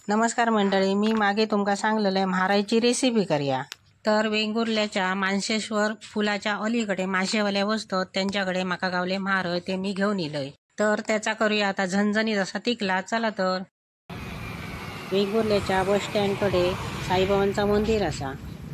नमस्कार मंडळी, मी मागे तुमका सांगलेलं म्हारायची रेसिपी करूया। तर वेंगुर्ल्याच्या मानसेश्वर फुलाच्या अलीकडे माशेवाले बसतात, त्यांच्याकडे माका गावले म्हारय, ते मी घेऊन इलय। तर त्याचा करूया आता झणझणीत असा तिकला। चला तर वेंगुर्ल्याच्या बस स्टँडकडे साईबाबांचा मंदिर असा,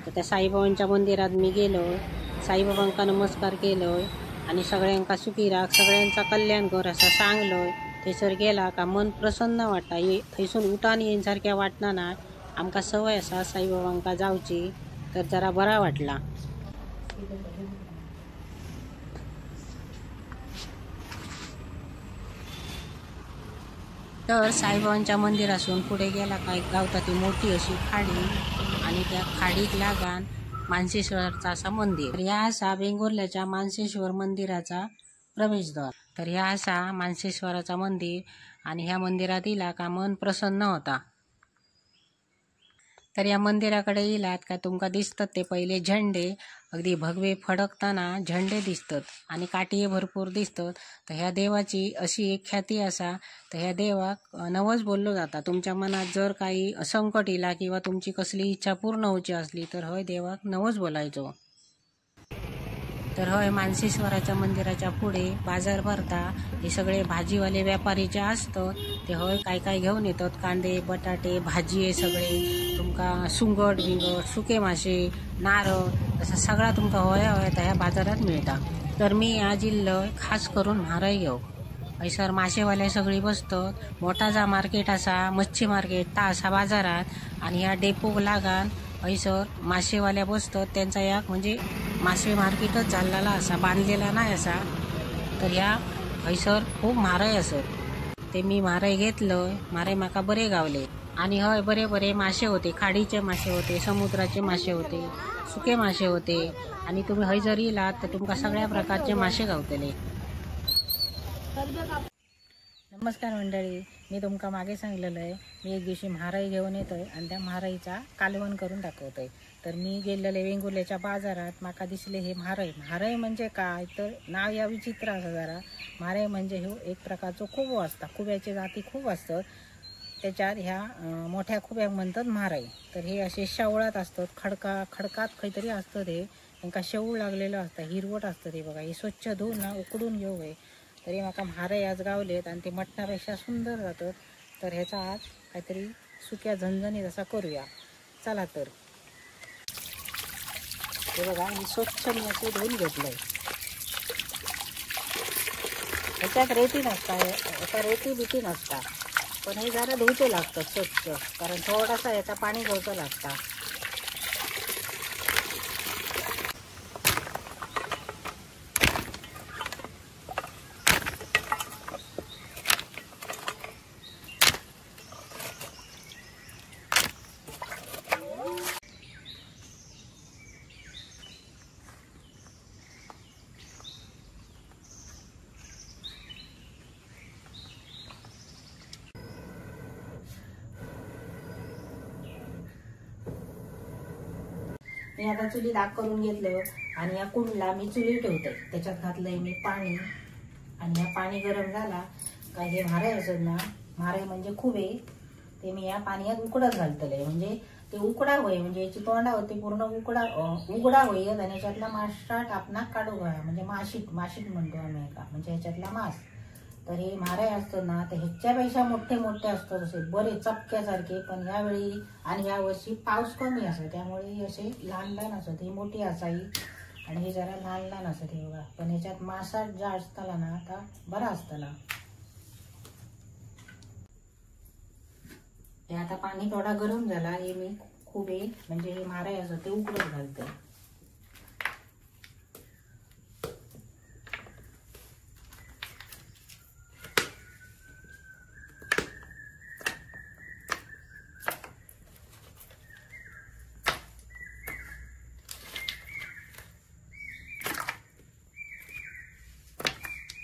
तर त्या साईबाबांच्या मंदिरात मी गेलो, साईबाबांका नमस्कार केलोय आणि सगळ्यांका सुखी राख, सगळ्यांचा कल्याण कर असा सांगलोय। थंयसर गेला का मन प्रसन्न वाटता, थंयसून उठान येईन सारख्या वाटना ना। आमका सवय असा साईबाबांका जावची, तर जरा बरा वाटला। तर साईबाबांच्या मंदिरासून पुढे गेला काय गावता ती मोठी अशी खाडी आणि त्या खाडीक लागान मानसेश्वरचा असा मंदिर। तर ह्या असा वेंगुर्ल्याच्या मानसेश्वर मंदिराचा प्रवेशद्वार। तर ह्या असा मानसेश्वराचा मंदिर आणि ह्या मंदिरात इला का मन प्रसन्न होता। तर या मंदिराकडे इलात का तुमका दिसतात ते पहिले झेंडे, अगदी भगवे फडकताना झेंडे दिसतात आणि काठीये भरपूर दिसतात। तर ह्या देवाची अशी एक ख्याती असा, तर ह्या देवाक नवस बोललो जाता। तुमच्या मनात जर काही संकट इला किंवा तुमची कसली इच्छा पूर्ण होऊची असली तर हय देवाक नवस बोलायचो। तर हय मानसेश्वराच्या मंदिराच्या पुढे बाजार भरता, हे सगळे भाजीवाले व्यापारीचे असतात, ते हय काय काय घेऊन येतात, कांदे बटाटे भाजी हे सगळे, तुमका सुंगट बिंगट सुके मासे नारळ असा सगळा तुमका हय हय ह्या बाजारात मिळता। तर मी आज इल्लोय खास करून म्हारय घेऊ। हयसर माशेवाले सगळी बसतात, मोठा जा मार्केट असा मच्छी मार्केट ता असा बाजारात आणि ह्या डेपोक लागान हयसर माशेवाल्या बसतात। त्यांचा या म्हणजे मासे मार्केटच झालेला असा, बांधलेला नाही असा। तर ह्या हयसर खूप म्हारय असत, ते मी म्हारय घेतलं, म्हारय माका बरे गावले। आणि हय बरे बरे मासे होते, खाडीचे मासे होते, समुद्राचे मासे होते, सुके मासे होते आणि तुम्ही हय जर इलात तर तुमका सगळ्या प्रकारचे मासे गावतले। नमस्कार मंडळी, मी तुमका मागे सांगलेलं आहे मी एक दिवशी म्हारई घेऊन येतोय आणि त्या म्हारईचा कालवण करून दाखवतोय। तर मी गेलेले वेंगुर्ल्याच्या बाजारात, माका दिसले हे म्हारई। म्हारई म्हणजे काय तर नाव या विचित्र असं जरा। म्हारई म्हणजे हे एक प्रकारचो खुबो असता, खुब्याचे जाती खूप असतात, त्याच्यात ह्या मोठ्या खुब्याक म्हणतात म्हारई। तर हे असे शेवळात असतात, खडका खडकात काहीतरी असतात, हे त्यांका शेवळ लागलेलं असतं, हिरवट असतं। ते बघा हे स्वच्छ धुवून ना उकडून घेऊ हे। तरी माका म्हारई आज गावलेत आणि ते मटणापेक्षा सुंदर जातात। तर ह्याचा आज काहीतरी सुक्या झणझणीत असा करूया। चला तर हे बघा मी स्वच्छ मी असे धुवून घेतलंय, ह्याच्यात रेती नसता, ह्याचा रेती बिती नसता, पण हे जरा धुवचे लागतात स्वच्छ, कारण थोडासा ह्याचा पाणी घ्यायचं लागतं। मी आता चुलीत आग करून घेतलं आणि या कुंडला मी चुली ठेवते, त्याच्यात घातलंय मी पाणी आणि ह्या पाणी गरम झाला का हे म्हारय असत ना, म्हारय म्हणजे खुबे, ते मी या पाण्यात उकडत घालतले, म्हणजे ते उकडा होय, म्हणजे याची तोंडा होते पूर्ण उकडा उघडा होईल आणि ह्याच्यातला माशाट आपणा काढू घ्या, म्हणजे माशीट माशीट म्हणतो आम्ही एका, म्हणजे ह्याच्यातला मास। तर हे म्हारय असतं ना, तर ह्याच्यापेक्षा मोठे मोठे असतात असे बरे चपक्यासारखे, पण ह्यावेळी आणि ह्या वर्षी पाऊस कमी असतो त्यामुळे असे लहान लहान असतात, ही मोठी असाई आणि हे जरा लहान लहान असत हे बघा, पण ह्याच्यात मासा ज्या असताला ना आता बरा असताला। हे आता पाणी थोडा गरम झाला, हे मी खुबे म्हणजे हे म्हारय असं ते उकडत घालते।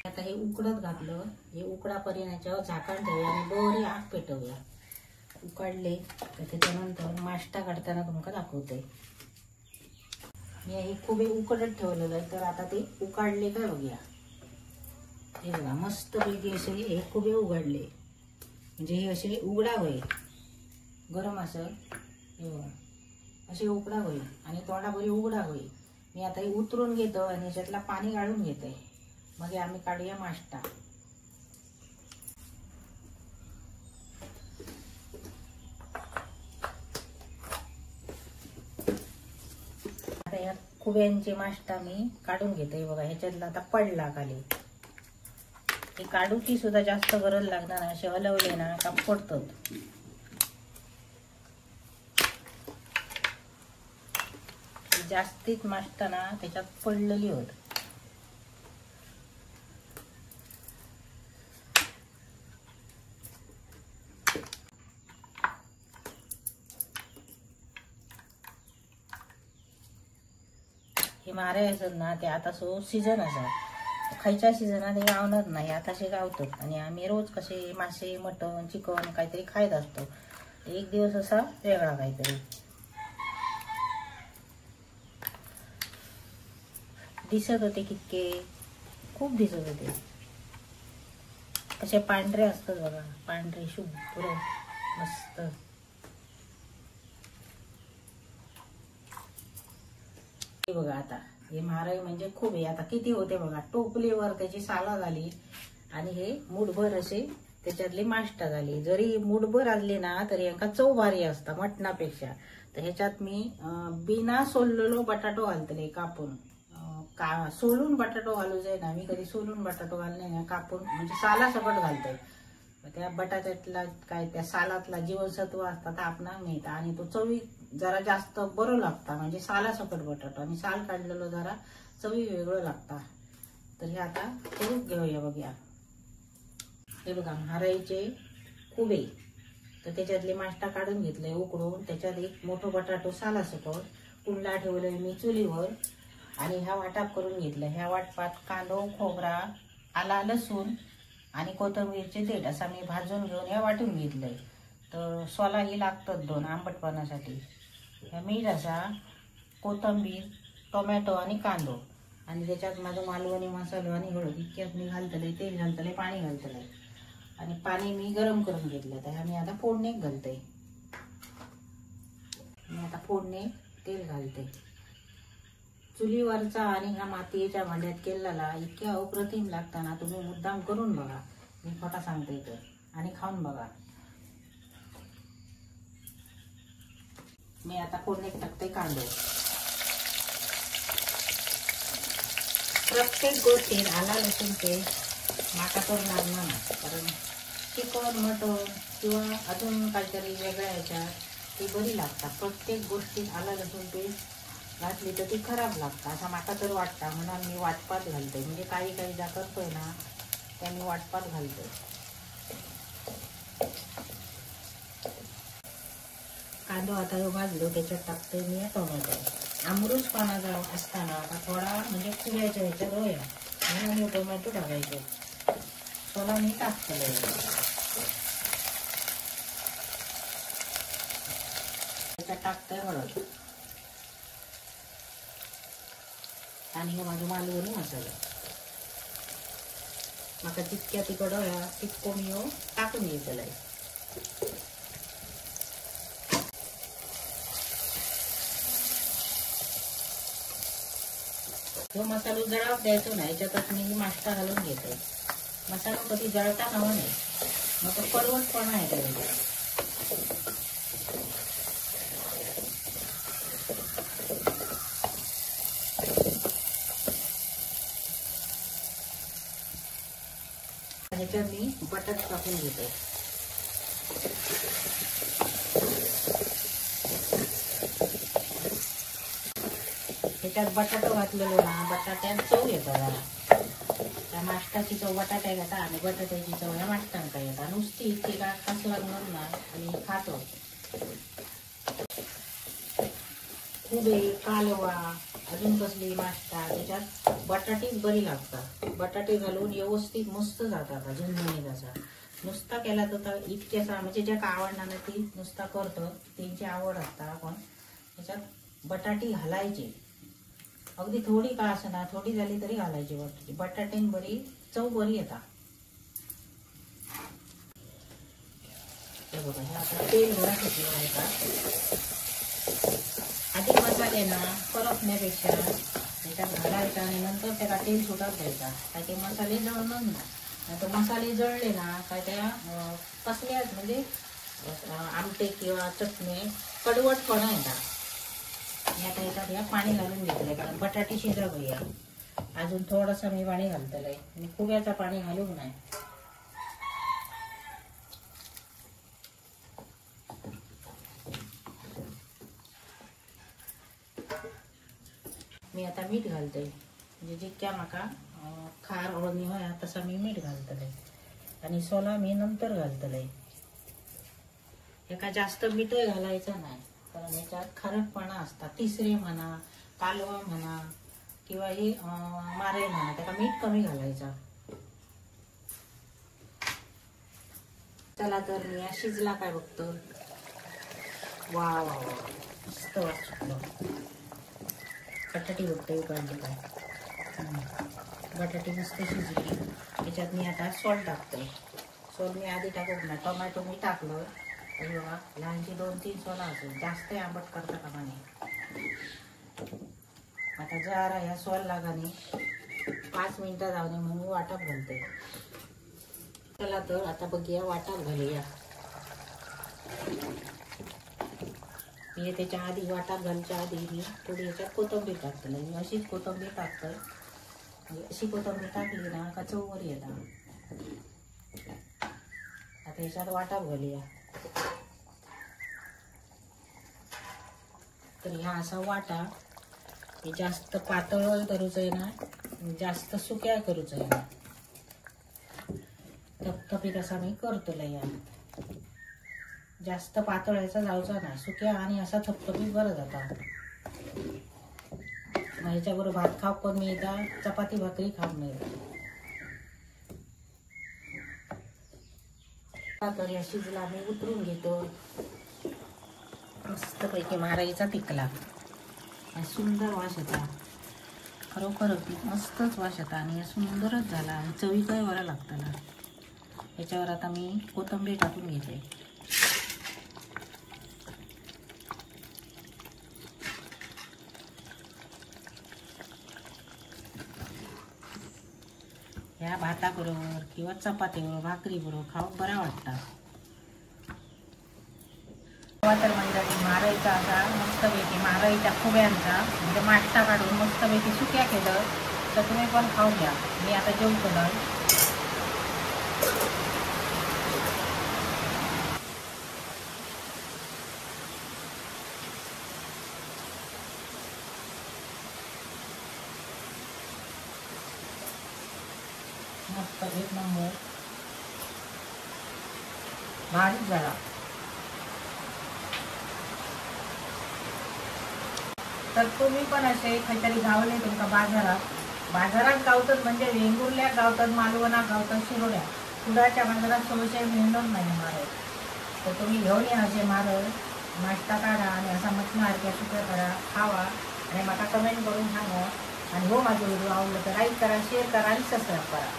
आता हे उकडत घातलं, हे उकडापर्यंत याच्यावर झाकण ठेवूया आणि बरी आग पेटवूया। उकडले तर त्याच्यानंतर माष्टा काढताना तुमका दाखवते। मी हे खुबे उकडत ठेवलेलं आहे, तर आता ते उकाडले काय बघूया। हे बघा मस्तपैकी असे हे खुबे उघडले, म्हणजे हे असे उघडा होईल। गरम असत हे बघा अशी उकडा होईल आणि तोंडा बरी उघडा होईल। मी आता हे उतरून घेतो आणि ह्याच्यातला पाणी गाळून घेते, मग आम्ही काढूया माष्टा। आता या खुब्यांचे माष्टा मी काढून घेते। बघा ह्याच्यातला आता पडला खाली, हे काढूची सुद्धा जास्त गरज लागणार नाही, असे हलवले ना का पडतात। जास्तीत माष्टा ना त्याच्यात पडलेली होत। हे मारे असत ना ते आता सो सीजन असा, खयच्या सीजनात हे गावणार नाही, आताशे गावतात। आणि आम्ही रोज कसे मासे मटण चिकन काहीतरी खायत असतो, एक दिवस असा वेगळा काहीतरी। दिसत होते कितके, खूप दिसत होते, असे पांढरे असतात बघा, पांढरे शुभ्र मस्त। हे बघा आता हे म्हारई म्हणजे खूप आहे, आता किती होते बघा, टोपलीवर त्याची साला झाली आणि हे मुठभर असे त्याच्यातली माष्टा झाली। जरी मुठभर असली ना तरी यांका चव भारी असता मटणापेक्षा। तर ह्याच्यात मी बिना सोललेलो बटाटो घालतले कापून, का सोलून बटाटो घालू जाय ना, मी कधी सोलून बटाटो घालणे ना, कापून म्हणजे साला सकट घालते। त्या बटाट्यातला काय त्या सालातला जीवनसत्व असतात आपणाक मिळता आणि तो चवी जरा जास्त बरो लागता, म्हणजे साला सकट बटाटो आणि साल काढलेलो जरा चवी वेगळं लागता। तर हे आता करून घेऊया बघूया। हे बघा म्हाराईचे खुबे, तर त्याच्यातले माष्टा काढून घेतले उकडून, त्याच्यात एक मोठं बटाटो साला सकट कुंडला ठेवलं मी चुलीवर आणि ह्या वाटाप करून घेतलं। ह्या वाटपात कांदो खोबरा आला लसूण आणि कोथिंबीरचे देठ असा मी भाजून घेऊन ह्या वाटून घेतलंय। तर सोलाही लागतात दोन आंबटपणासाठी। ह्या मीठ असा कोथिंबीर टोमॅटो आणि कांदो आणि त्याच्यात माझं मालवणी मसालो आणि हळद इतक्यात मी घालतले, तेल घालतले, पाणी घालतले आणि पाणी मी गरम करून घेतलं। तर ह्या मी आता फोडणी घालते, मी आता फोडणी तेल घालते। चुलीवरचा आणि ह्या मातीच्या भांड्यात केलेला इतक्या अप्रतिम लागताना तुम्ही मुद्दाम करून बघा, मी खोटा सांगते तर, आणि खाऊन बघा। मी आता फोडणीत टाकते कांदो। प्रत्येक गोष्टीत आला लसूण पेस्ट माका तर लागणार ना, कारण चिकन मटण किंवा अजून काहीतरी वेगळ्या ह्याच्यात ती बरी लागतात। प्रत्येक गोष्टीत आला लसूण पेस्ट घातली तर ती खराब लागतात असं माका तर वाटतं, म्हणून मी वाटपात घालते। म्हणजे काही काही ज्या करतोय ना त्या मी वाटपात घालते। कांदो आता जो भाजलो त्याच्यात टाकते मी टोमॅटो। आमरूसपणा असताना आता थोडा म्हणजे खुऱ्याच्या ह्याच्यात होया म्हणून मी टोमॅटो टाकायचो, सोला मी टाकतले। त्याच्यात टाकते हळद आणि हे माझं मालवणी मसाला। माका जितक्या तिखट हव्या तितको मी हो टाकून घेतलंय। तो मसालो जळाव द्यायचो ना, याच्यातच मी माष्टा घालून घेते। मसालो कधी जळता कामा नये, मग तो कडवटपणा आहे त्याच्यात। ह्याच्यात मी बटाट टाकून घेते। ह्याच्यात बटाटो घातलेलो ना बटाट्यात चव येतो जरा, त्या माष्टाची चव बटाट्याक येता आणि बटाट्याची चव ह्या माष्टांका येता। नुसती इतकी काय कसं लागणार ना आणि खातो। खुबे कालवा अजून कसली माष्टा त्याच्यात बटाटेच बरी लागतात, बटाटे घालून व्यवस्थित मस्त जातात झणझणीत असा। नुसता केला तर इतक्यासा म्हणजे ज्याका आवडणार ना ती नुसता करतो, त्यांची आवड असता, पण त्याच्यात बटाटी घालायची अगदी थोडी का असेना, थोडी झाली तरी घालायची बटाटी, बटाटेन बरी चव बरी येता। हे बघा, हे आता तेल जरा सुटलं आहे का। आधी मसाले ना परतण्यापेक्षा त्याच्यात घालायचा आणि नंतर त्याला तेल सुटत द्यायचा, ताकी मसाले जळणार नाही। तर मसाले जळले ना काय त्या कसल्याच म्हणजे आमटे किंवा चटणी कडवटपणा येतात। मी आता ह्याच्यात ह्या पाणी घालून घेतलंय कारण बटाटे शिजवूया। अजून थोडंसं मी पाणी घालतलंय, मी खुब्याचं पाणी घालूक नाही। मी आता मीठ घालते, म्हणजे जितक्या माका खार ओळणी होया तसा मी मीठ घालतलंय आणि सोला मी नंतर घालतलंय। एका जास्त मीठही घालायचं नाही कारण ह्याच्यात खारटपणा असता। तिसरे म्हणा, कालवा म्हणा किंवा हे मारे म्हणा, त्याला मीठ कमी घालायचा। चला तर मी शिजला काय बघतो। वा वा वा, मस्त वास सुटलो। बटाटी बघतो उकडली काय, बटाटी मस्त शिजली। त्याच्यात मी आता सॉल्ट टाकतोय। सॉल्ट मी आधी टाकत नाही, टोमॅटो मी टाकलं। बघा लहानशी 2-3 सोला असेल, जास्त आंबट करता कामा नये। आता जरा ह्या सोल लागाने 5 मिनिटं जाऊन मग मी वाटाप घालते। चला तर आता बघूया वाटाप घालूया। मी त्याच्या आधी वाटाप घालच्या आधी मी थोडी ह्याच्यात कोथिंबीर टाकते। मी अशीच कोथिंबीर टाकते, म्हणजे अशी कोथिंबीर टाकली ना का चववर येतात। आता ह्याच्यात वाटाप घालूया। तर ह्या असा वाटा हे जास्त पातळ करूचं आहे ना, जास्त सुक्या करूचं आहे ना, थपथपीत असा मी करतो या। जास्त पातळ ह्याचा जाऊचा नाही, सुक्या आणि असा थपथपीत बरं जाता। मग ह्याच्याबरोबर भात खाऊ पण मिळता, चपाती भाकरी खाऊ मिळता। तर या शिजला मी उतरून घेतो। मस्तपैकी मारायचा तिकला आणि सुंदर वास येता, खरोखर अगदी मस्तच वास येता आणि सुंदरच झाला आणि चवीकही बरा लागताला। याच्यावर आता मी कोथिंबीर टाकून घेते। ह्या भाताबरोबर किंवा चपातीबरोबर भाकरीबरोबर खाऊक बरा वाटता। तर मंडळी मारायचा असा मस्तपैकी मारायच्या खुब्यांचा म्हणजे माटता काढून मस्तपैकी सुक्या केलं तर तुम्ही पण खाऊ घ्या। मी आता जेवतो। मस्त एक नंबर भारीच झाला। तर तुम्ही पण असे काहीतरी गावले तुमका बाजारात, बाजारात गावतात म्हणजे वेंगुर्ल्या गावतात, मालवणा गावतात, शिरोड्या कुडाच्या बाजारात सोयशे मिळणार नाही मारळ। तर तुम्ही घेऊन या असे मारळ, नाश्ता काढा आणि असा मटणासारख्या सुक्या करा, खावा आणि मला कमेंट करून सांगा। आणि हो, माझा व्हिडिओ आवडला तर लाईक करा, शेअर करा आणि सबस्क्राईब करा।